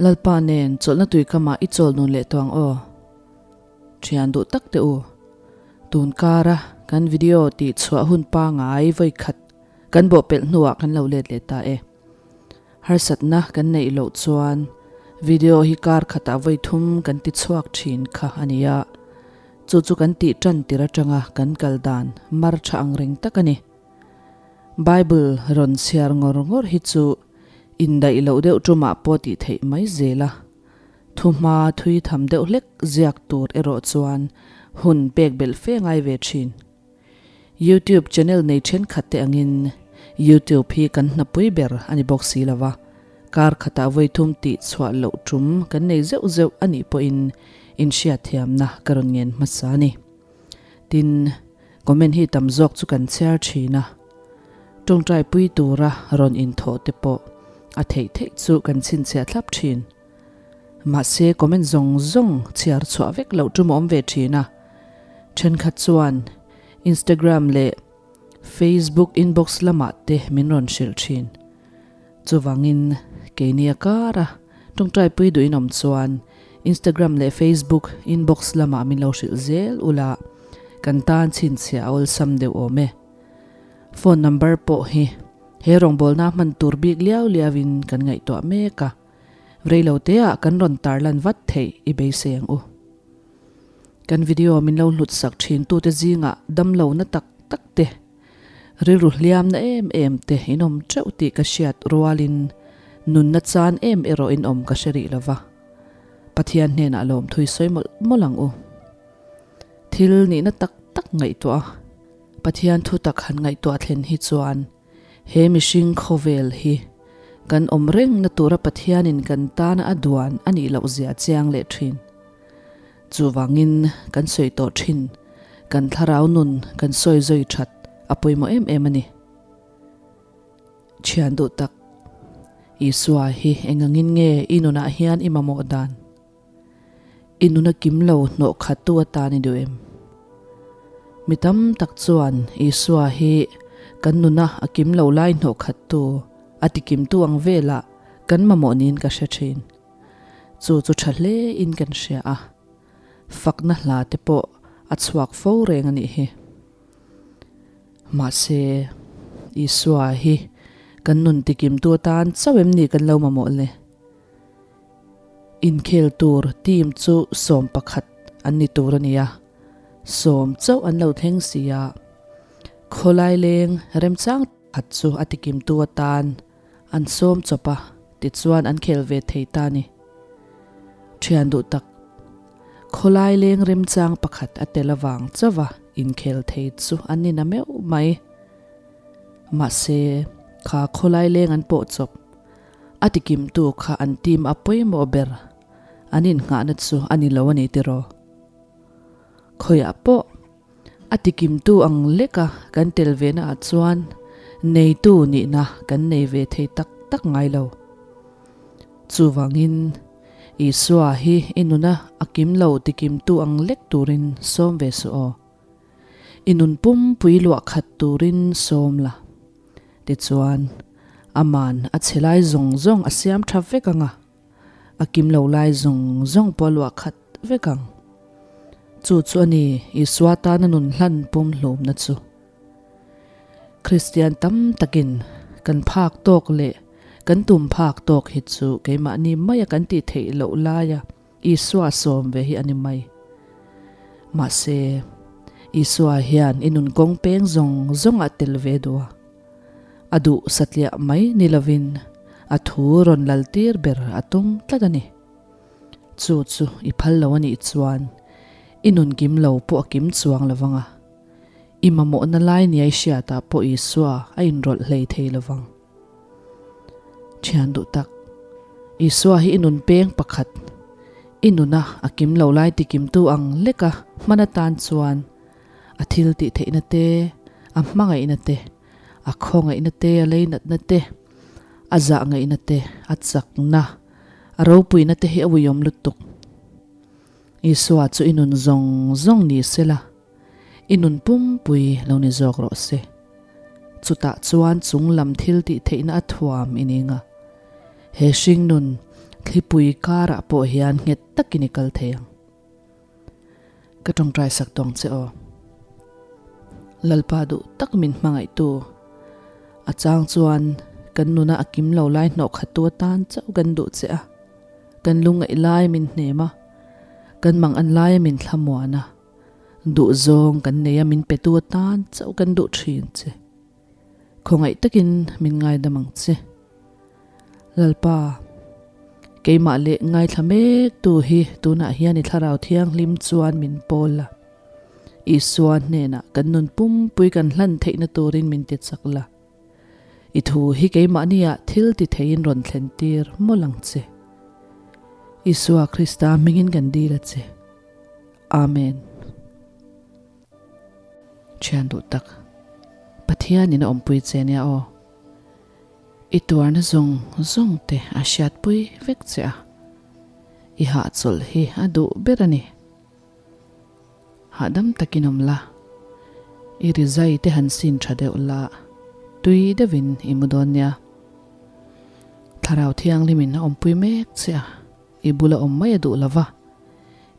Lalpa nen chawlhna tuikamah i chawl nun leh tawh ang aw. Thian duh tak teh u. Tun kara kan video tih chhuah hun pangai vawi khat kan bawh pelh hnuah kan lo let leh ta e. Harsatna kan neih loh chuan video hi kar khatah vawi thum kan ti chhuak thin kha a ni a. Chu chu kan tih tan tir atanga kan kal dan mar tha ang reng tak a ni. Bible rawn chhiar ngawr ngawr hi chu indaih loh deuh tumah pawh tih theih mai zel a. Thuhma thui tham deuh hlek ziak tur erawh chuan hun pek belh fe ngai ve thin. YouTube channel nei thenkhat te angin YouTube hi kan hnapui ber a ni bawk si lo va, kar khatah vawi thum tih chhuah loh tum kan nei zeuh zeuh a nih pawhin inhriatthiamna ka rawn ngen hmasa a ni. Tin, comment hi tam zawk chu kan chhiar thin a, tawngtai pui tura rawn inthawh te pawh a theih theih chu kan chhinchhiah thlap thin. Mahse, comment zawng zawng chhiar chhuah vek loh tum a awm ve thin a. Thenkhat chuan Instagram leh Facebook inbox lamah te min rawn hrilh thin. Chuvangin, keini a kara tawngtaipui duhin awm chuan Instagram leh Facebook inbox lamah min lo hrilh zel ula, kan tan chhinchhiah a awlsam deuh awm e. Phone number pawh hi he rawngbawlna hman tur bik liau liauin kan ngaihtuah mek a. Reiloteah kan rawn tarlan vat theih i beisei ang u. Kan video min lo hlut sak thin tute zingah damlo na tak tak te, rilru hliam na em em te in awm teuh tih ka hriat rualin nunna chan em erawh in awm ka hre rih lova. Pathian hnenah lawm thui sawi mawlh mawlh ang u. Thil nihna tak tak ngaihtuah a, Pathian thu tak han ngaihtuah thlen hi chuan He mihring khawvel hi kan awm rengna tura Pathianin kan tana a duan a nih loh zia chiang leh thin. Chuvangin kan sawi tawh thin, kan thlarau nun kan sawi zawi that a pawimawh em em a ni. Thian duh tak, Isua hi engangin nge i nunah hian i mamawh dan? I nuna kim lo hnawh khattu atan i duh em? Mi tam tak chuan Isua hi kan nuna a kim lo lai hnawh khattu, a ti kimtu ang velah kan mamawh niin ka hre thin. Chu chu tha hle in kan hria a, fakna hla te pawh a chhuak fo reng a nih hi. Mahse, Isua hi kan nun ti kimtu atan chauh em ni kan lo mamawh le? Inkhel tur team chu 11 an ni tur a ni a, sawm chauh an lo thleng si a, khawlai leng remchang khat chu a tikimtu atan an sawm chawp a, tichuan an khel ve thei ta a ni. Thian duh tak, khawlai leng remchang pakhat a tel avang chauha inkhel thei chu an ni na meuh mai. Mahse, kha khawlai leng an pawh chawp. A tikimtu kha an team a pawimawh ber an innghahna chu a ni lo a ni tiraw? Khawiah pawh a tikimtu ang leka kan tel ve naah chuan neitu nihna kan nei ve thei tak tak ngai lo. Chuvangin Isua hi i nuna a kim lo tikimtu ang lek turin sawm ve suh aw. I nun pumpui luah khat turin sawm la. Tichuan, aman a chhe lai zawng zawng a siam tha vek ang a, a kim lo lai zawng zawng pawh a luah khat vek ang. Chu chu a ni Isua tana nun hlan pum hlumna chu. Kristian tam takin kan phak tawk leh kan tum phak tawk hi chu keimahni maia kan tih theih loh laia Isua sawm ve hi a ni mai. Mahse, Isua hian i nun kawng peng zawng zawng ah tel ve duh a. A duh satliah mai ni lovin a thu rawn lal tir ber a tum tlat a ni. Chu chu i phal lo a nih chuan i nun kim lo pawh a kim chuang lo vang a. I mamawhna lai nia i hriatah pawh Isua a inrawlh hlei thei lo vang. Thian duh tak, Isua hi i nun peng pakhat, i nuna a kim lo lai tikimtu ang leka hman atan chuan a thil tih theihna te, a hmangaihna te, a khawngaihna te, a leinatna te, a zahngaihna te, a chakna, a ropuina te hi a uiawm lutuk. Isua chu i nun zawng zawng ni sela, i nun pumpui lo ni zawk rawh se. Chutah chuan chung lam thil tih theihna a thuam i ning a. He hring nun Thlipui karah pawh hian nghet takin i kal thei ang. Ka tawngtai sak tawng che aw. Lalpa duh tak min hmangaihtu. A chang chuan kan nuna a kim lo lai hnawh khattu atan chauh kan duh che a. Kan lungngaih lai min hnem a, kan mang an laia min thlamuan a, duhzawng kan nei a min petu atan chauh kan duh thin che. Khawngaih takin min ngaidam ang che. Lalpa, keimah leh ngaithla mek tu hi tunah hian i thlarau thianghlim chuan min pawl la. Isua hnenah kan nun pumpui kan hlan theihna turin min ti chak la. I thu hi keimahniah thil ti theiin rawn thlen tir mawlh ang che. Isua Krista hmingin kan dil a che. Amen. Thian duh tak, Pathianin a awmpui che nia aw. I tuarna zawng zawng te a hriatpui vek che a, i hahchawlh hi a duh ber a ni. Hahdam takin awm la, i rizai te han sin tha deuh la, tui deuhin i mu dawn nia. Thlarau Thianghlimin a awmpui mek che a, i bula awm mai a duh lo va,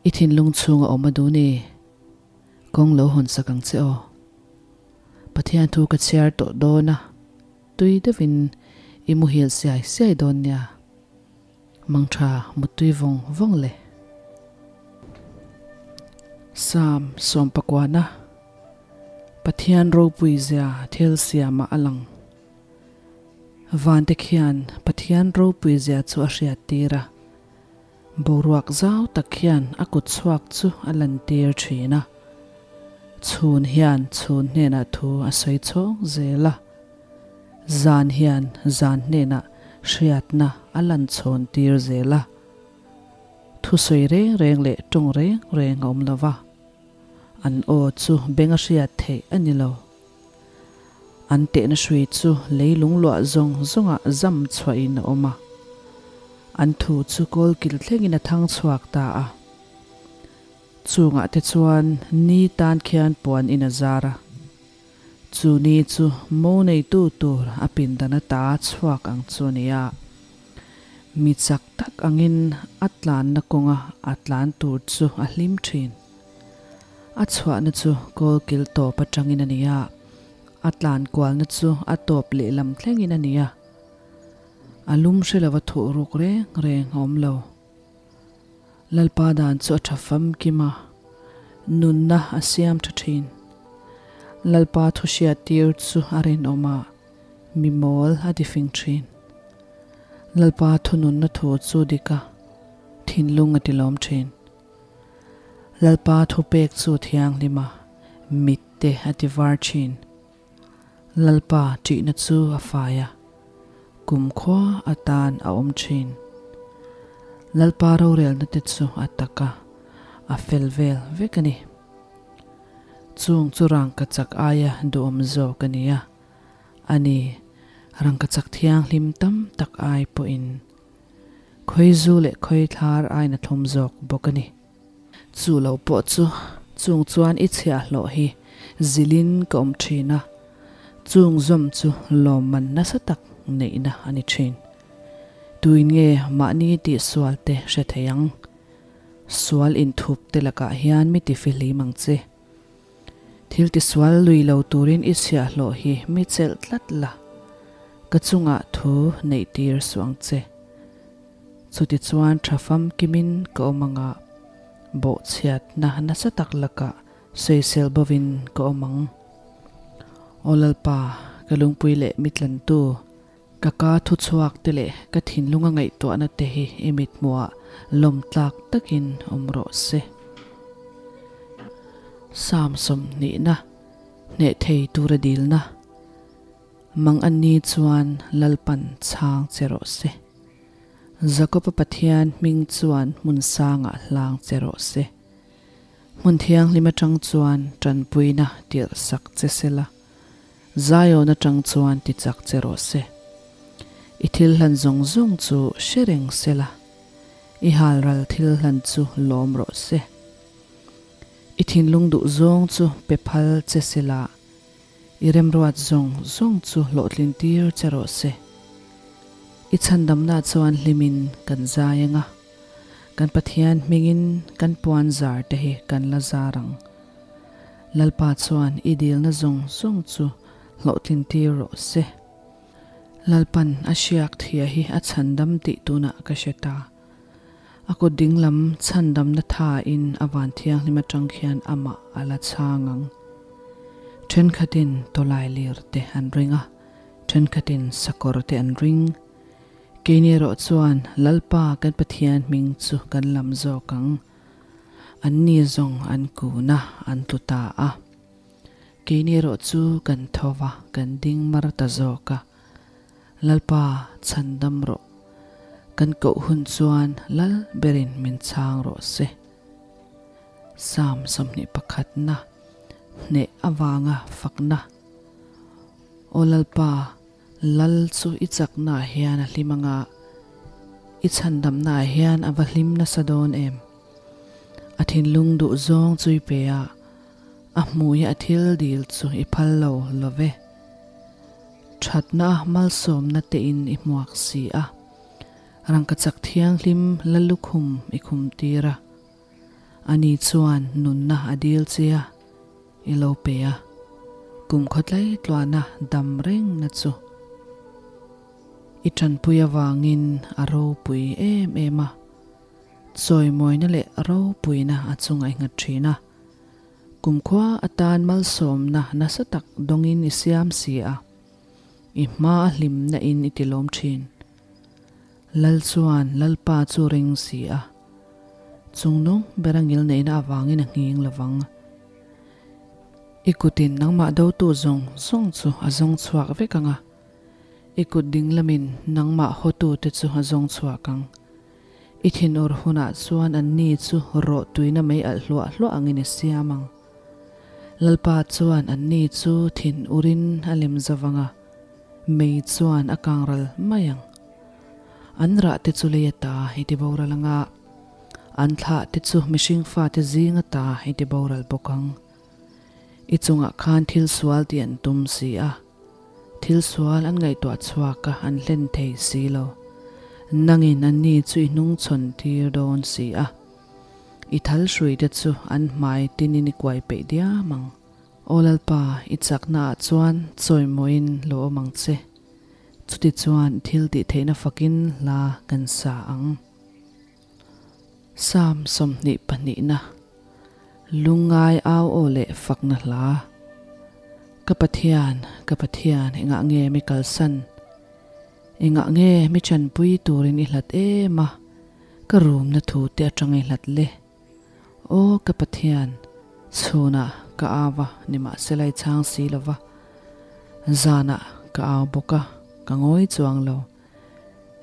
i thinlung chhunga awm a duh ni. Kawng lo hawn sak ang che aw. Pathian thu ka chhiar tawh dawn a, tui deuhin i muhil siai siai dawn nia. Mangtha muttui vawng vawng le. Psalm sawmpakuana Pathian ropui zia thil siamah a lang. Vante khian Pathian ropui zia chu a hriat tir a. Boruak zau tak hian a kut chhuak chu a lantir thin a, chhun hian chhun hnenah thu a sawi chhawng zel a, zan hian zan hnenah hriatna a lan chhawn tir zel a, thusawi reng reng leh tawng reng reng a awm lo va, an aw chu beng a hriat theih a ni lo. An tehna hrui chu leilung luah zawng zawngah zam chhuahin a awm a. An thu chu kawlkil thlengin a thang chhuak ta a. Chungah te chuan ni tan khian puan in a zar a. Chu ni chu mo neitu tur a pindan ata chhuak ang chu a ni a. Mi chak tak angin a tlanna kawnga a tlan tur chu a hlim thin. A chhuahna chu kawlkil tawp atangin a ni a, a tlan kualna chu a tawp lehlam thlengin a ni a. A lum hre lova thuh ruk reng reng a awm lo. Lalpa dan chu a tha famkim a, nunna a siam tha thin. Lalpa thu hriattir chu a rinawm a, mi mawl a ti fing thin. Lalpa thununna thu chu dik a, thinlung a ti lawm thin. Lalpa thupek chu thianghlim a, mit te a ti var thin. Lalpa ṭihna chu a fai a, kumkhua atan a awm thin. Lalpa rorelna te chu a tak a, a fel vel vek a ni. Chung chu rangkachak aia duhawm zawk a ni a, a ni, rangkachak thianghlim tam tak ai pawhin. Khawizu leh khawithlar ain a thlum zawk bawk a ni. Chu lo pawh chu chung chuan i chhiahhlawh hi zilin ka awm thin a, chung zawm chu lawmman nasa tak neihna a ni thin. Tuin nge mahni tihsual te hre thei ang? Sual inthup te lakah hian mi tifihlim ang che. Thil tisual lui lo turin i chhiahhlawh hi mi chelh tlat la, ka chungah thu neih tir suh ang che. Chutichuan tha famkimin ka awm anga, bawhchhiatna nasa tak lakah sawisel bovin ka awm ang. Aw Lalpa, ka lungpui leh mi tlantu, Ka ka thu chhuak te leh ka thinlunga ngaihtuahna te hi i mithmuhah lawm tlak takin awm rawh se. Psalm sawmhnihna, Hneh thei tura dilna, Mang anni chuan Lalpan chhang che rawh se. Jakob-a Pathian hming chuan hmun sangah hlang che rawh se. Hmun thianghlim atang chuan tanpuina tirh sak che sela. Zion atang chuan ti chak che rawh se. I thil hlan zawng zawng chu hre reng se la, i halral thil hlan chu lawm rawh se. I thinlung duh zawng chu pe phal che se la, i remruat zawng zawng chu hlawhtlin tir che rawh se. I chhandamna chuan hlimin kan zai anga, kan Pathian hmingin kan puan zar te hi kan la zar ang. Lalpa chuan i dilna zawng zawng chu hlawhtlin tir rawh se. Lalpan a hriak thia hi a chhandam tih tunah ka hre ta. A kut dinglam chhandamna thain a van thianghlim atang khian amah a la chhang ang. Thenkhatin tawlai lir te an ring a, thenkhatin sakawr te an ring. Keini erawh chuan Lalpa kan Pathian hming chu kan lam zawk ang. Anni zawng an kun a, an tlu ta a. Keini erawh chu kan tho va, kan ding mar ta zawk a. Lalpa chhandam rawh. Kan koh hun chuan Lal berin min chhang rawh se. Psalm 21 na hneh avanga fakna. Aw Lalpa, Lal chu i chaknaah hian a hlim anga, i chhandamnaah hian a va hlim nasa dawn em? A thinlung duh zawng chu i pe a, a hmuia a thil dil chu i phal lo lo ve. Thatna malsawmna tein i hmuak si a, rangkachak thianghlim la lukhum i khum tir a. Ani chuan nunna a dil che a, i lo pe a, kum khawtlai tluana dam rengna chu i tanpui avangin a ropui em em a, chawimawina leh ropuina a chunga i nghat thin a. Kumkhua atan malsawmna nasa tak dawngin i siam si a, i hma a hlimna in i tilawm thin. Lal chuan Lalpa chu ring si a, chungnung ber a ngilneihna avangin a nghing lovang. I kutin nangmah dotu zawng zawng chu a zawng chhuak vek ang a, i kut dinglamin nangmah hawtute chu a zawng chhuak ang. I thinur hunah chuan anni chu rawh tuina mei alh hluah hluah angin i siam ang. Lalpa chuan anni chu thinurin a lem zovang a, mei chuan a kangral mai ang. An rah te chu lei ata i ti boral ang a, an thlah te chu mihring fate zing ata i ti boral bawk ang. I chungah khan thil sual tih an tum si a. Thil sual an ngaihtuah chhuak a, an hlen thei si lo. Nangin anni chu i hnungchhawn tir dawn si a. I thal hruite chu an hmai tinin i kuai peih diam ang. Aw Lalpa, i chaknaah chuan chawimawiin lo awm ang che. Chutichuan thil tihtheihna fakin hla kan sa ang. Psalm 22na, Lungngai au aw leh fakna hla. Ka Pathian, ka Pathian, engah nge mi kalsan? Engah nge mi chanpui turin i hlat em a, ka rumna thu te atang i hlat le? Aw ka Pathian, chhunah ka au a, nimahsela i chhang si lo va, zanah ka au bawk a, ka ngawi chuang lo.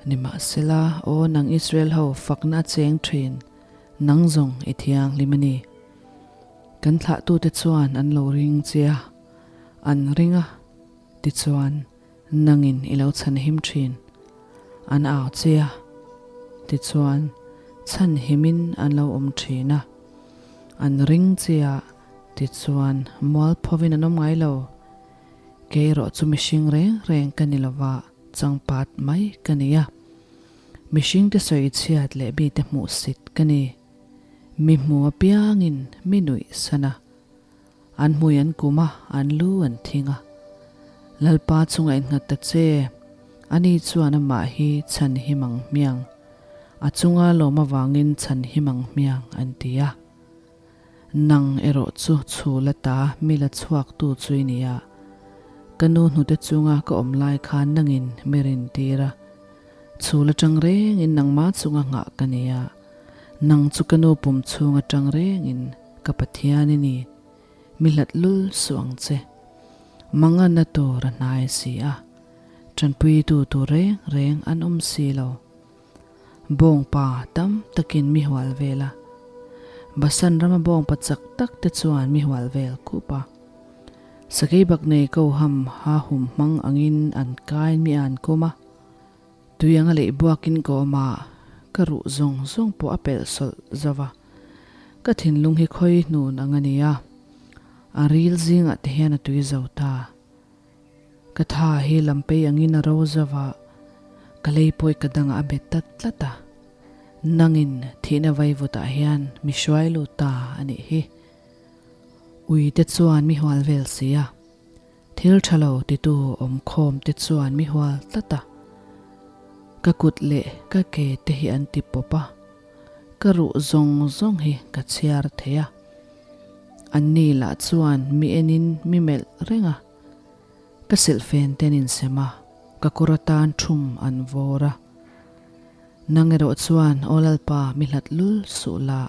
Nimahsela, aw nang Israel ho, fakna a cheng thin, nang zawng i thianghlim a ni. Kan thlahtute chuan an lo ring che a, an ring a, tichuan nangin i lo chhanhim thin. An au che a, tichuan chhanhimin an lo awm thin a. An ring che a, tichuan mualphovin an awm ngai lo. Kei erawh chu mihring reng reng ka ni lova, changpat mai ka ni a. Mihringte sawi chhiat leh mite hmuhsit ka ni. Mi hmu apiangin mi nuih san a. An hmui an kum a, an lu an thing a. Lalpa chunga innghat ta che, ani chuan amah hi chhan him ang hmiang, a chunga lawm avangin chhan him ang hmiang an ti a. Nang erawh chu chhul ata mi la chhuaktu chu i ni a, ka nu hnute chunga ka awm lai khan nangin mi rintir a, chhul atang rengin nangmah chunga nghah ka ni a, nang chu ka nu pum chhung atang rengin ka Pathian i ni, mi hlat lul suh ang che. Manganna tur a hnai si a, tanpuitu tur reng reng an awm si lo. Bawngpa tam takin mi hual vel a, Basan rama bawngpa chak tak te chuan mi hual vel khup a. Sakei bak nei ko ham ha hum hmang angin an kain mi an kawm a, tui anga leih buakin ka awm a, ka ruh zawng zawng pawh a pelh sawlh zo va, ka thinlung hi khawi hnun ang a ni a, a ril zingah te hian a tui zo ta. Ka tha hi lampei angin a ro zo va. Ka lei pawi ka dangah a bet ta tlat a. Nangin thihna vaivutah hian mi hruai lut ta a nih hi. Ui te chuan mi hual vel si a. Thil tha lo titu awm khawm te chuan mi hual tlat a. Ka kut leh ka ke te hi an ti pawp a. Ka ruh zawng zawng hi ka chhiar thei a. Anni lah chuan mi enin mi melh reng a. Ka silhfen ten insem a, ka kawr atan thum an vawr a. Nang erawh chuan Aw Lalpa mi hlat lul suh la,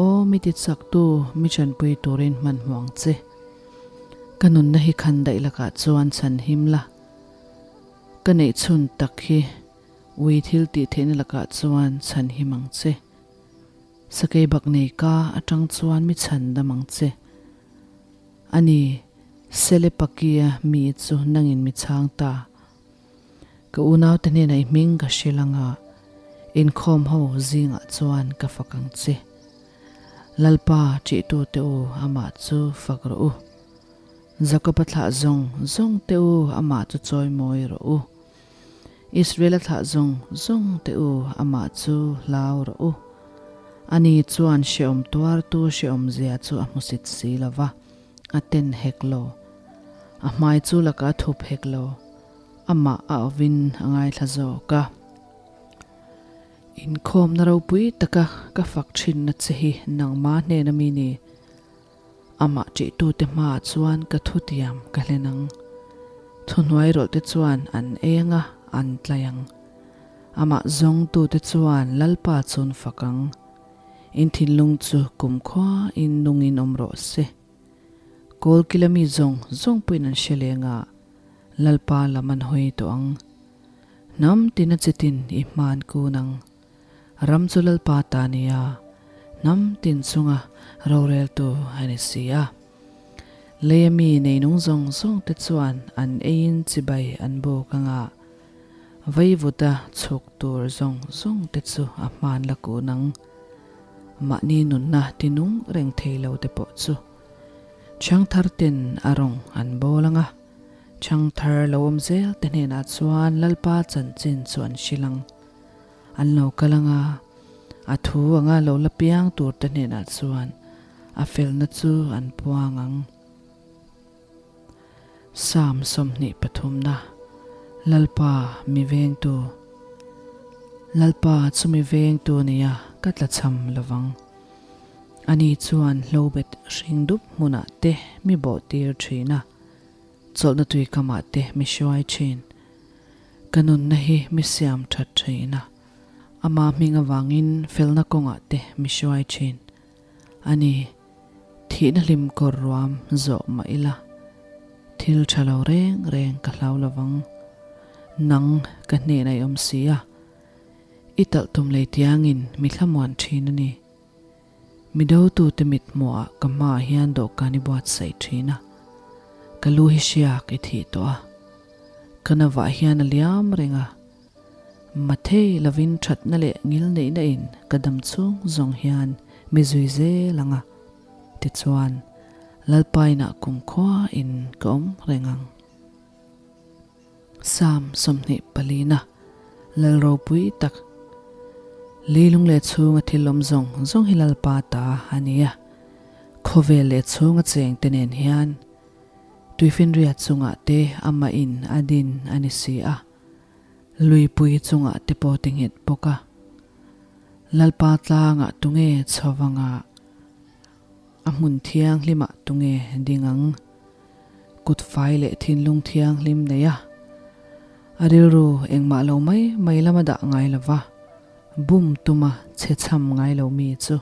Aw mi ti chaktu mi chanpui turin hmanhmawh ang che. Ka nunna hi khan daih lakah chuan chhan him la. Ka neih chhun tak hi ui thil tih theihna lakah chuan chhan him ang che. Sakei bak nei ka atang chuan mi chhan dam ang che. A ni, Selepakia mi chu nangin mi chhang ta. Ka unaute hnenah i hming ka hrilh ang a, inkhawm ho zingah chuan ka fak ang che. Lalpa ṭihtute u, amah chu fak rawh u. Jakoba thlah zawng zawng te u, amah chu chawimawi rawh u. Israela thlah zawng zawng te u, amah chu hlau rawh u. Ani chuan hrehawm tuartu hrehawmzia chu a hmusit si lo va. A ten hek lo. A hmai chu laka a thup hek lo. Amah a awin a ngaithla zawk a. Inkhawmna ropui taka ka fak thinna che hi nangma hnena mi ni. Amah ṭihtute hmaah chuan ka thutiam ka hlen ang. Thuhnuai rawlhte chuan an ei ang a, an tlai ang. Amah zawngtute chuan Lalpa chun fak ang. In thinlung chu kumkhua in nungin awm rawh se. Kawlkila mi zawng zawng pawhin an hre leng a, Lalpa lam an hawi tawh ang. Hnam tina chitin i hman kun ang. Ram chu Lalpa ta nia, hnam tin chunga roreltu a ni si a. Leia mi neinung zawng zawngte chuan an eiin chibai an buk ang a, Vaivuta chhuk tur zawng zawng te chu a hman la kun ang. Mahni nunna tinung reng thei lo te pawh chu Chhangthar ten a rawng an bawl ang a, Chhangthar lo awm zel te hnenah chuan Lalpa chanchin chu an hrilh ang. An lo kal ang a, a thu anga lo la piang tur te hnenah chuan a felna chu an puang ang. Psalm 23na, Lalpa mi vengtu Lalpa chu mi vengtu nia ka tlachham lovang. Ani chuan hlobet hring dup hmunah te mi bawhtir thin a, chawlhna tuikamah te mi hruai thin. Ka nunna hi mi siam that thin a, ama hming avangin felna kawngah te mi hruai thin. A ni. Thihna hlim kawr ruam zawh mah ila, thil tha lo reng reng ka hlau lovang. Nang ka hnenah i awm si a, i talh tum lei tiangin mi thlamuan thin a ni. Mi dotute mit hmuhah ka hmaah hian dawhkan i buatsaih thin a, ka lu hi hriak i thih tawh a, ka navah hian a liam reng a. Mathei lovin thatna leh ngilneihna in ka dam chhung zawng hian mi zui zel ang a, tichuan Lalpa inah kumkhua in ka awm reng ang. Psalm 24 na Lal ropui tak Leilung leh chhunga thil awm zawng zawng hi Lalpa ta a ni a, khawvel leh chhunga chengte nen hian tuifinriat chungah te amah in a din a ni si a. Luipui chungah te pawh ti nghet bawk a. Lalpa tlangah tunge chho vanga a hmun thianghlimah tunge ding ang? Kut fai leh thinlung thianghlim nei a, a rilru engmah lo mai mai lama dah ngai lova bum tuma chhe chham ngai lo mi chu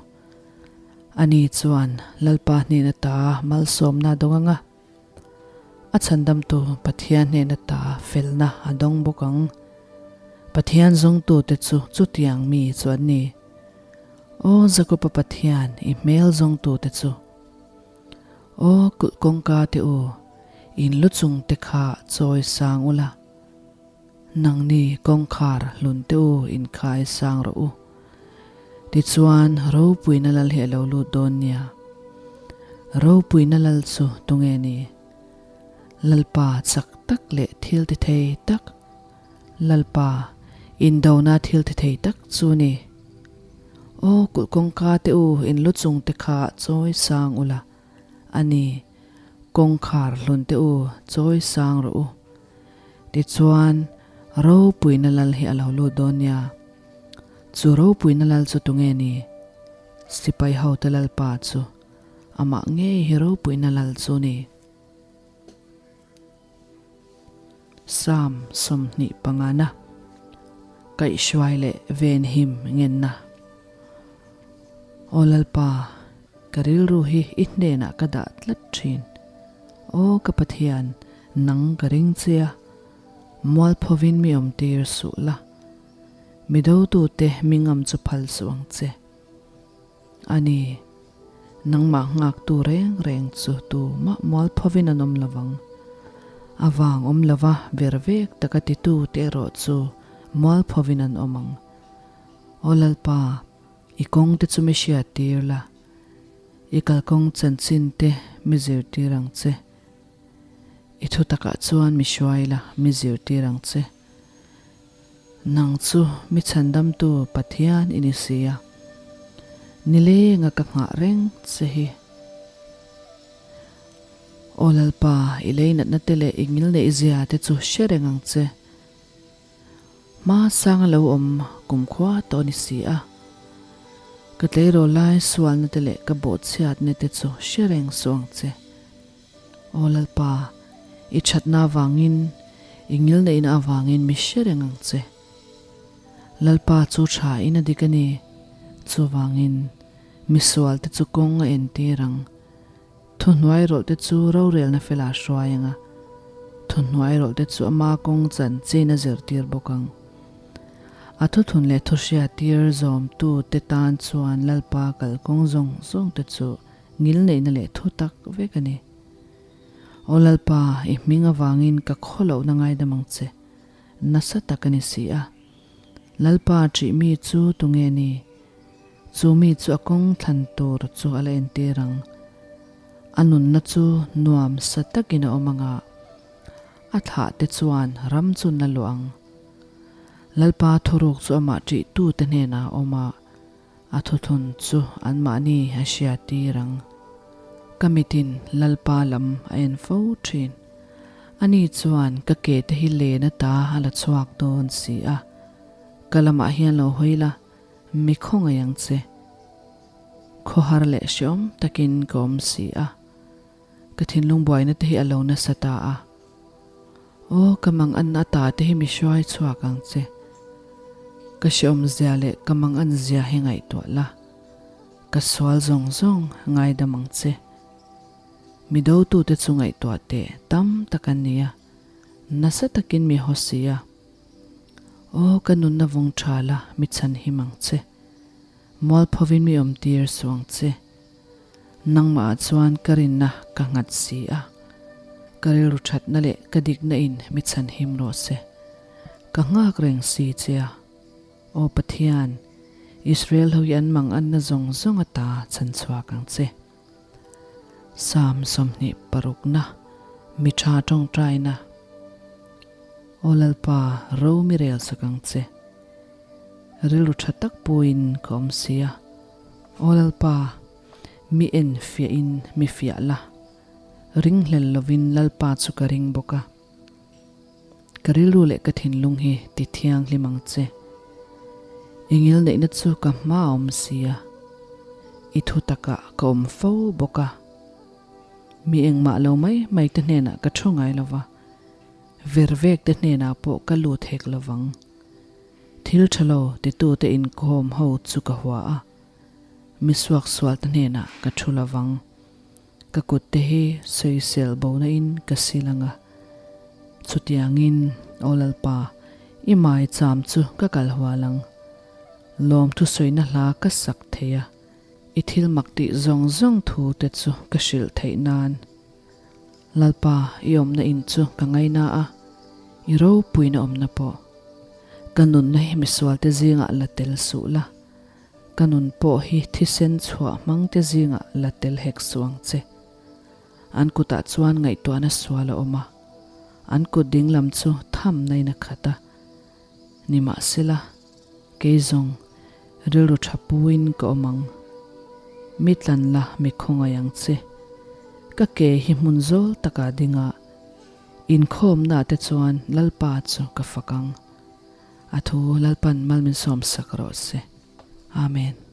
ani chuan Lalpa hnen ata malsawmna dawng anga. A chhandamtu Pathian hnen ata felna a dawng bawk ang. Pathian zawngtute chu chutiang mi chu an ni. Aw Jakoba Pathian, i hmel zawngtute chu. Aw kulh kawngka te u, in lu chungte kha chawi sang ula. Nangni kawngkhar hlun te u inkhai sang rawh u. Tichuan, ropuina lal hi a lo lut dawn nia. Ropuina lal chu tunge ni? Lalpa chak tak leh thil ti thei tak, Lalpa. Indona thil ti thei tak chu ni. Aw kulh kawngka te u in lu chung te kha chawi sang ula a ni, kawngkhar hlun te u chawi sang rawh u. Tichuan ropuina lal hi a lo lut dawn nia. Chu ropuina lal chu tunge ni? Sipai hote lalpa chu amah ngei hi ropuina lal chu ni. Psalm 25 na Kaihhruai leh venhim ngenna. Aw Lalpa, ka rilru hi i hnenah ka dah tlat thin. Aw ka Pathian, nang ka ring che a, mualphovin mi awmtir suh la, mi dotute mi ngam chu phal suh ang che. A ni, nangmah nghaktu reng reng chu tumah mualphovin an awm lo vang. A vang awm lova ver vek taka titu te erawh chu mualphovin an awm ang. Aw Lalpa, i kawng te chu mi hriattir la, i kalkawng chanchin te mi zirtir ang che. I thutakah chuan mi hruai la, mi zirtir ang che. Nang chu mi chhandamtu Pathian i ni si a, nilenga ka nghah reng che hi. Aw Lalpa, i lei natna te leh i ngilneih zia te chu hre reng ang che. Hma sanga lo awm kumkhua tawh a ni si a, ka tleirawl lai sualna te leh ka bawhchhiatna te chu hre reng suh ang che. Aw Lalpa, i thatna avangin, i ngilneihna avangin mi hre reng ang che. Lalpa chu tha in a dik a ni, chuvangin misualte chu kawng a entir ang. Thuhnuai rawlhte chu rorelna fela hruai ang a, thuhnuai rawlhte chu ama kawng chanchin a zirtir bawk ang. A thuthun leh thuhriattir zawmtute tan chuan Lalpa kalkawng zawng zawngte chu Ngilneihna leh thu tak vek a ni. Aw Lalpa, i hming avangin ka khawlohna ngaidam ang che. Nasa tak a ni si a. Lalpa ṭih mi chu tunge ni? Chu mi chu a kawng thlan tur chu a la entir ang. A nunna chu nuam sa takin a awm ang a, a thlah te chuan ram chun a luah ang. Lalpa thuruk chu amah ṭihtute hnenah a awm a. A thuthlun chu anmahni a hriattir ang. Ka mitin Lalpa lam a en fo thin. Ani chuan ka ke te hi len ata a la chhuak dawn si a. Ka lamah hian lo hawi la, mi khawngaih ang che. Khawhar leh hreawm takin ka awm si a. Ka thinlung buaina te hi a lo nasa ta a. Aw, ka mang an ata te hi mi hruai chhuak ang che. Ka hreawm zia leh ka mang an zia hi ngaihtuah la. Ka sual zawng zawng ngaidam ang che. Mi dotute chu ngaihtuah teh tam tak an ni a, nasa takin mi haw si a. Aw, ka nunna vawng tha la, mi chhanhim ang che. Mualphovin mi awmtir suh ang che. Nangmah ah chuan ka rinna ka nghat si a, ka rilru thatna leh ka dikna in mi chhanhim rawh se. Ka nghak reng si che a, Aw Pathian, Israel ho hi an manganna zawng zawng ata chhan chhuak ang che. Psalm 26 na, Mi tha tawngtaina. Aw Lalpa, ro mi rel sak ang che. Rilru tha tak puiin ka awm si a. Aw Lalpa, mi en fiahin mi fiah la, ringhlel lovin Lalpa chu ka ring bawk a. Ka rilru leh ka thinlung hi ti thianghlim ang che. I ngilneihna chu ka hma a awm si a, i thu takah ka awm fo bawk a. Mi engmah lo mai mai te hnenah ka thu ngai lo va, vervek te hnenah pawh ka lut hek lo vang. Thil tha lo titute inkhawm ho chu ka hua a, mi suaksualte hnenah ka thu lo vang. Ka kutte hi sawisel bona in ka sil ang a, chutiangin, Aw Lalpa, i maicham chu ka kal hual ang. Lawmthu sawina hla ka sak thei a, i thil mak tih zawng zawng thu te chu ka hrilh theih nan. Lalpa, i awmna in chu ka ngaina a, i ropuina awmna pawh. Ka nunna hi misualte zingah la tel suh la, ka nun pawh hi thisen chhuah hmangte zingah la tel hek suh ang che. An kutah chuan ngaihtuahna sual a awm a, an kut dinglam chu thamna in a khat a. Nimahsela, kei zawng rilru tha puin ka awm ang. Mi tlan la mi khawngaih ang che. Ka ke hi hmun zawl takah ding a, inkhawmna te chuan Lalpa chu ka fak ang. A thu Lalpan mal min sawmsak rawh se. Amen.